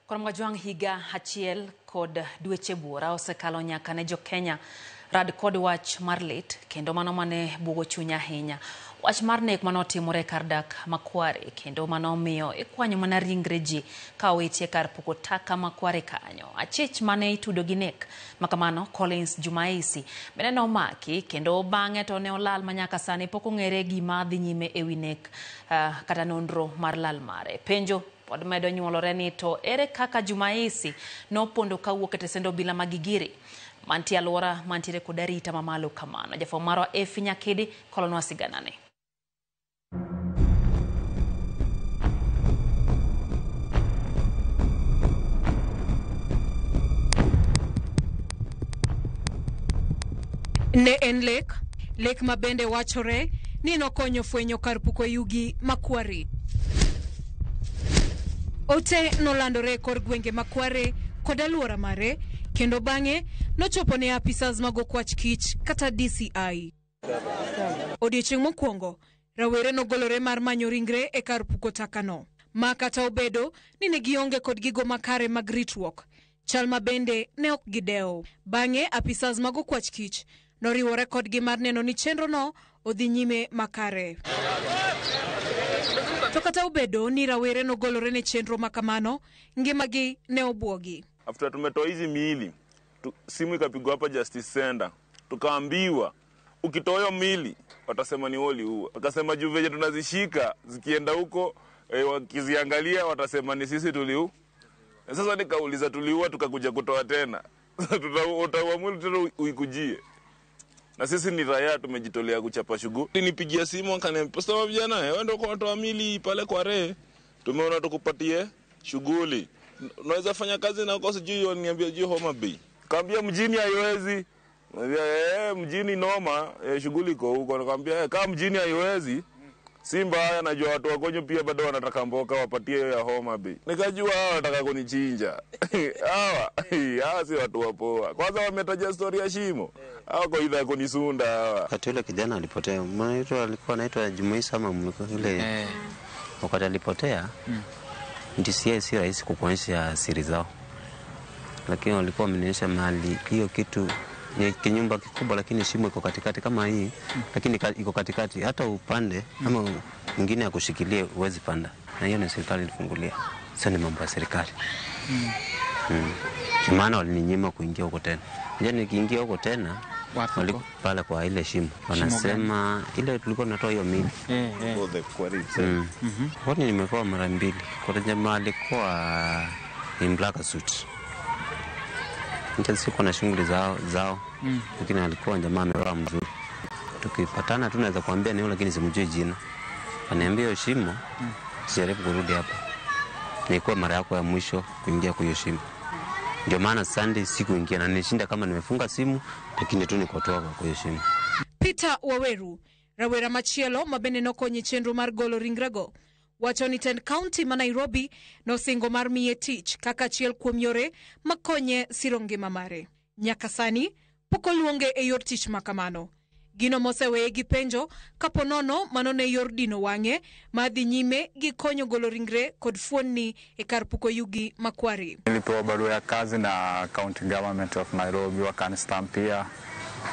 Koro higa achiel kod dweche buora osekalo nyaka ne jo-Kenya rad kod wach mar lit kendo mano mane buogo chuny ahinya. Wach mar nek mane otimore kar dak Makware kendo mano omiyo ikwanyo mana ringre ji ka owitie kar puko taka Makware kanyo. Achich mane itudo gi nek makamano Collins Jumaisi bende nomaki kendo bang'e to ne olal manyaka sani pok ong'ere gima dhi nyime ewi nek kata nonro mar lal mare. Penjo pod medo nyuolore ni to ere kaka Jumaisi nopondo kawuok e tesend obila ma Gigiri mantie alwora mantiere kod arita mamalo kamano. Jafwambo marwa Effie Nyakidi kolonwa siganane. Ne en lek, lek ma bende wachore ni nokonyo fwenyo kar puko yugi Makware. Ote nolandore e kor gwenge Makware kod alwora mare kendo bang'e nochopo ne apisas mag okwach kich kata DCI. Odiechieng' mokwongo, rawere nogolore mar manyo ringre e kar puko takano. Ma kata obedo ni ne gionge kod gigo makare mag ritruok, chal ma bende ne ok gidewo. Bang'e apisas mag okwach kich noriwore kodgi mar neno ni chenrono odhi nyime makare. To kata obedo ni rawere nogolore ne chenro makamano, ngimagi ne obwogi. After tumetoa hizi miili simu ikapigwa hapa Justice Center, tukaambiwa ukitoa hiyo miili watasema ni wewe uliua. Wakasema juu venye tunazishika zikienda huko wakiziangalia watasema ni sisi tuliua. Sasa nikauliza tuliua, tukakuja kutoa tena utaua mwili tena uikujie. Na sisi ni raia tumejitolea kuchapa shughuli. Nipigia simu akaniambia, "Sawa vijana, wewe ndio unatoa miili pale kwa re. Tumeona tukupatie shughuli. Unaweza fanya kazi na uko sijui." Niambia juu Homa Bay. Kaambia mjini haiwezi. Niambia mjini noma, shughuli iko huko. Nikamwambia kama mjini haiwezi, Simba haya najua watu wagonjwa pia bado wanataka mboka, wapatie hiyo ya Homa Bay. Nikajua hawa wanataka kunichinja. Hawa si watu wapoa. Kwanza wametaja story ya shimo. Hawa kwa idha kunisunda hawa. Wakati yule kijana alipotea, mmoja alikuwa anaitwa Jumaisa ama yule. Wakati alipotea, DCI si rahisi kukuonyesha siri zao. Lakini walikuwa wamenionyesha mahali hiyo kitu ni kinyumba kikubwa, lakini shimo iko katikati kama hii, lakini iko katikati hata upande ama mwingine akushikilie huwezi panda. Na hiyo ni serikali ilifungulia. Sio ni mambo ya serikali. Maana walininyima kuingia huko tena. Je, nikiingia huko tena pale kwa ile shimo wanasema ile tulikuwa tunatoa hiyo mili. Kwani nimekuwa mara mbili. Kwa jamaa alikuwa in black suit. Nje siko na shughuli zao. Lakini alikuwa jamaa amevaa mzuri. Tukipatana tu naweza kuambia ni yule, lakini simjui jina. Ananiambia hiyo shimo sijaribu kurudi hapa. Nilikuwa mara yako ya mwisho kuingia kwa hiyo shimo. Ndio maana Sunday sikuingia na nilishinda kama nimefunga simu, lakini tu nikotoka kwa hiyo shimo. Peter Waweru, rawera machielo mabende nokonyo chenro mar golo ringrego, wacho ni tend county ma Nairobi nosingo mar miye tich kaka achiel kuom yore makonye siro ngima mare. Nyaka sani pok oluonge e yor tich makamano. Gino moseweye gi penjo kapo nono mano ne yor dino wang'e ma dhi nyime gi konyo golo ringre kod fuonni e kar puko yugi Makware. Nilipewa barua ya kazi na County Government of Nairobi, wakanistampia,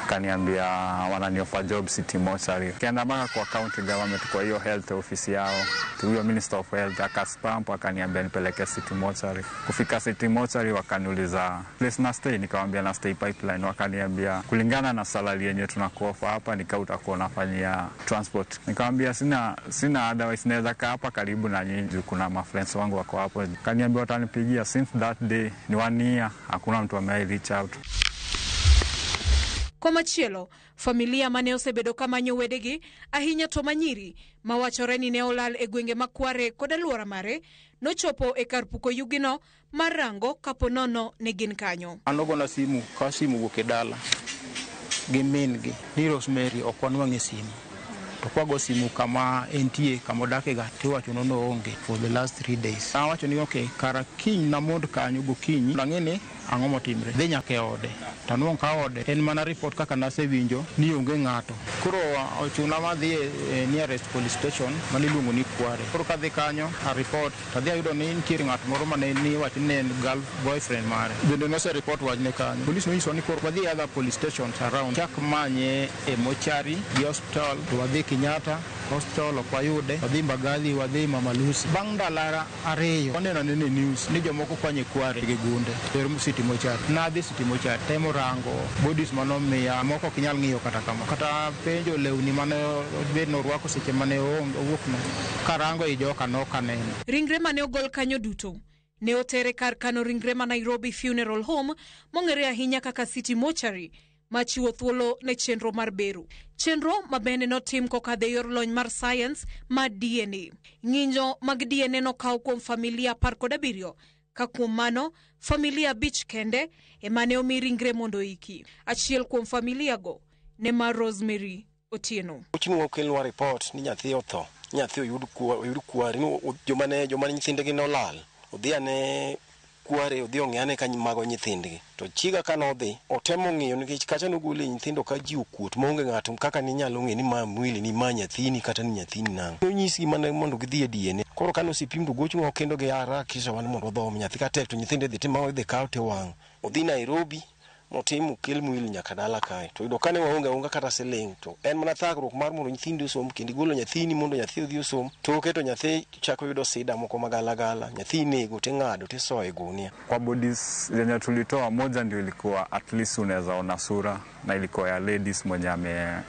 wakaniambia wananiofa job City Mortuary. Kaenda mpaka kwa County Government kwa hiyo health office yao, huyo Minister of Health akastamp akaniambia nipeleke City Mortuary. Kufika City Mortuary wakaniuliza place na stay, nikamwambia na stay Pipeline. Wakaniambia kulingana na salary yenye tunakuofa hapa nika utakuwa unafanyia transport. Nikamwambia sina otherwise naweza kaa hapa karibu na nyinyi, kuna ma friends wangu wako hapo. Akaniambia watanipigia. Since that day ni 1 year hakuna mtu ambaye reach out. Komachielo, familia mane osebedo kamanyo wedegi ahinya to manyiri mawachore ni ne olal e gwenge Makware kod alwora mare nochopo e kar puko yugino mar rango kapo nono ne gin kanyo. An ogona simu ka simu wuok e dala gi min gi ni Rosemary ok wanwang' e simu. To kwago simu kama entie, kama odake ga, tiwacho ni oonge for the last 3 days. Awacho ni okay, kara kiny namond kanyo gokinyi, ang'e ni ang'o motimre. Dhi nyaka e ode. Tanuong' ka ode en mana report kaka nasewinjo ni onge ng'ato. Koro ochuna madhi e nearest police station maniluongo ni Kware. Koro kadhi kanyo a report, tadhi ayudo ni nitiere ng'at moro mane ni wacho ni en girl boyfriend mare. Bende nose report wachne kanyo. Police nonyisowa ni koro wadhi other police stations around. Chak manye e mochari gi hospital, to wadhi Kenyatta Hospital ok wayude, wadhi Mbagathi, wadhi Mama Lucy. Bang' ndalo 2 waneno anena e news ni jomoko kwanye Kware gi gunde ter City Mortuary. Nadhi City Mortuary temo rango bodies manomiya moko ok inyal ng'iyo kata kama. Kata penjo lewni mane bed norwako seche mane owuok no. Karango i joka nok aneno. Ringre mane ogol kanyo duto ne otere kar kano ringre ma Nairobi Funeral Home, mong'ere ahinya kaka City Mortuary, machiwo thuolo ne chenro mar bero. Chenro ma bende notim kokadho e yor lony mar science mar DNA. Ng'injo mag DNA nokaw kuom familia 17, ka kuom mano familia 5 kende ema ne omi ringre mondo oiki. Achiel kuom familia go ne mar Rosemary Otieno. Chieng' okelnwa report ni nyathi otho, nyathi oyud Kware, ni joma ne nyithindgi nolal, odhi ane Kware, odhi ong'i ane ka mago nyithindgi. To chiega ka nodhi, otemo ng'iyo nikech kacha nogole nyithindo ka ji okuot maonge ng'ato kaka ninyalo ng'e ni ma mwili ni ma nyathini kata ni nyathini nang'o. Nonyisgi mana mondo gidhi e DNA. Koro kane osepim to gochwa kendo giharakisha wan mondo wadhom nyathi ka tek to nyithindo idhi tim idhi kaw tiwang'o. Odhi Nairobi motim okel mwili nyaka dala kae. To yudo kane waonge aonga kata siling' to en mana thagruok mar mondo nyithindi osom kendo igolo nyathini mondo nyathi odhi osom. Toke to nyathi chako yudo sida moko magalagala. Nyathi inego ting'ado tisoyo e gunia. Kwa bodies zenye tulitoa, moja ndio ilikuwa at least unaweza ona sura na ilikuwa ya ladies mwenye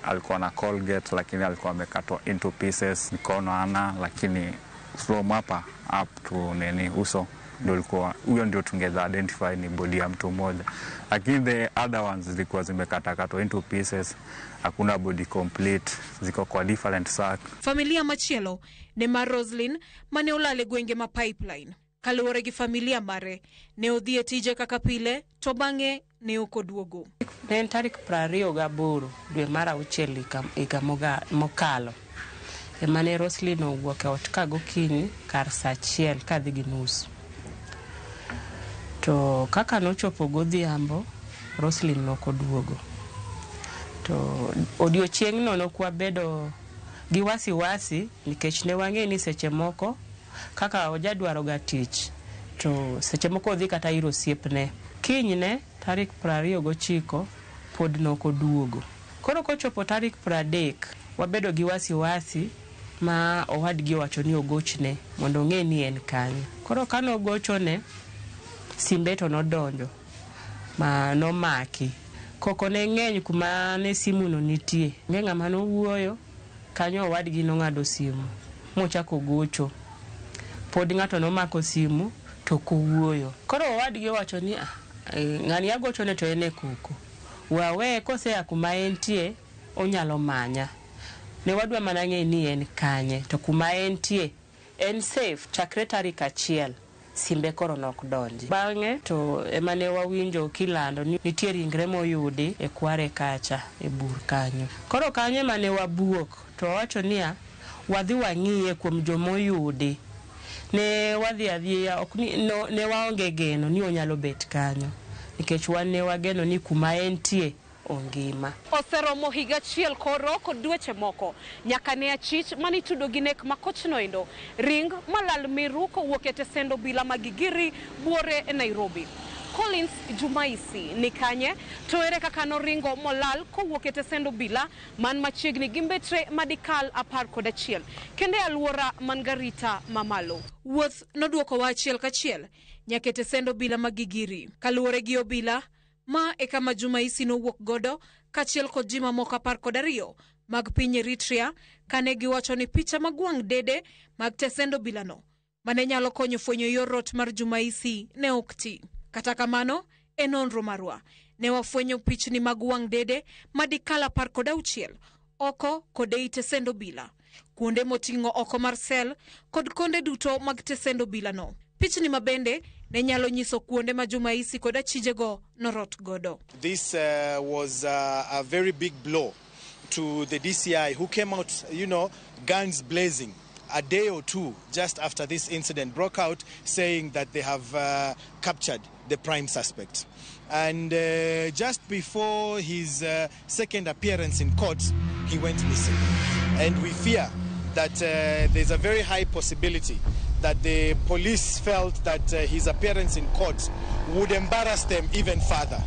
alikuwa na Colgate lakini alikuwa amekatwa into pieces, mikono ana, lakini from hapa up to nini uso ndio ilikuwa huyo ndio tungeweza identify ni body ya mtu mmoja, lakini the other ones zilikuwa zimekatakatwa into pieces, hakuna body complete, ziko kwa different sack. Familia machielo ne mar Roslyn mane olal e gwenge ma Pipeline. Kaluwore gi familia mare, ne odhi e tije kaka pile to bang'e ne ok oduogo. Ne en tarik 28 dwe mar auchiel higa mokalo ema ne Roslyn owuok e ot ka gokinyi kar sa 1:30. To kaka nochopo godhiambo, Roslyn nok oduogo. To odiochieng'no nok wabedo gi wasiwasi nikech ne wang'e ni seche moko kaka ojadwaro ga tich to seche moko odhi kata ir osiepne. Kinyne tarik 29 pod nok oduogo. Koro kochopo tarik 30 wabedo gi wasiwasi ma owadgi owacho ni ogochne mondo ong'e ni en kanye. Koro kanogochone, simbe to nodonjo ma nomaki. Koko ne ng'eny kuma ne simu no nitie. Onge ng'ama nowuoyo, kanyo owadgi nong'ado simu mochako gocho. Pod ng'ato nomako simu to ok owuoyo. Koro owadgi owacho ni ah, ng'ani agochone to en e koko. Waweye kosea kuma entie onyalo manya. Ne wadwa mana ng'e ni en kanye to kuma entie en safe chakre tarik 1 simbe koro nok donji. Bang'e to ema ne wawinjo kilando ni nitie ringre moyudi e Kware kacha e bur kanyo. Koro kanyo ema ne wabuok to wawacho niya, wadhi wang'iye kuom jomoyudi. Ne wadhi adhiya ok ni no, ne waonge geno ni onyalo bet kanyo nikech wan ne wageno ni kuma entie ongima. Oseromo higa achiel koro kod dweche moko nyaka ne achich manitudo gi nek makochno endo ring malal miru kowuok e tesend obila ma Gigiri buore e Nairobi. Collins Jumaisi ni kanye to ere kaka noringo molal kowuok e tesend obila man machiegni gi mbetre madikal 11 kendo e alwora man garita mamalo. Wuoth noduokowa achiel kachiel nyaka e tesend obila ma Gigiri. Kaluwore gi obila, ma e kama Jumaisi nowuok godo kaachiel kod ji mamoko 12 mag piny Eritrea kane giwacho ni picha mag wang' dede mag tesend obilano mane nyalo konyo fwenyo yor rot mar Jumaisi ne ok ti. Kata kamano, e nonro marwa, ne wafwenyo pichni mag wang' dede madikal 16 oko kod ei tesend obila, kuonde moting'o oko mar sel kod konde duto mag tesend obilano. Pichni ma bende ne nyalo nyiso kuonde ma Jumaisi kod achijego norot godo. This was a very big blow to the DCI, who came out, guns blazing a day or two just after this incident broke out, saying that they have captured the prime suspect. And just before his second appearance in court, he went missing. And we fear that there's a very high possibility that the police felt that his appearance in court would embarrass them even further.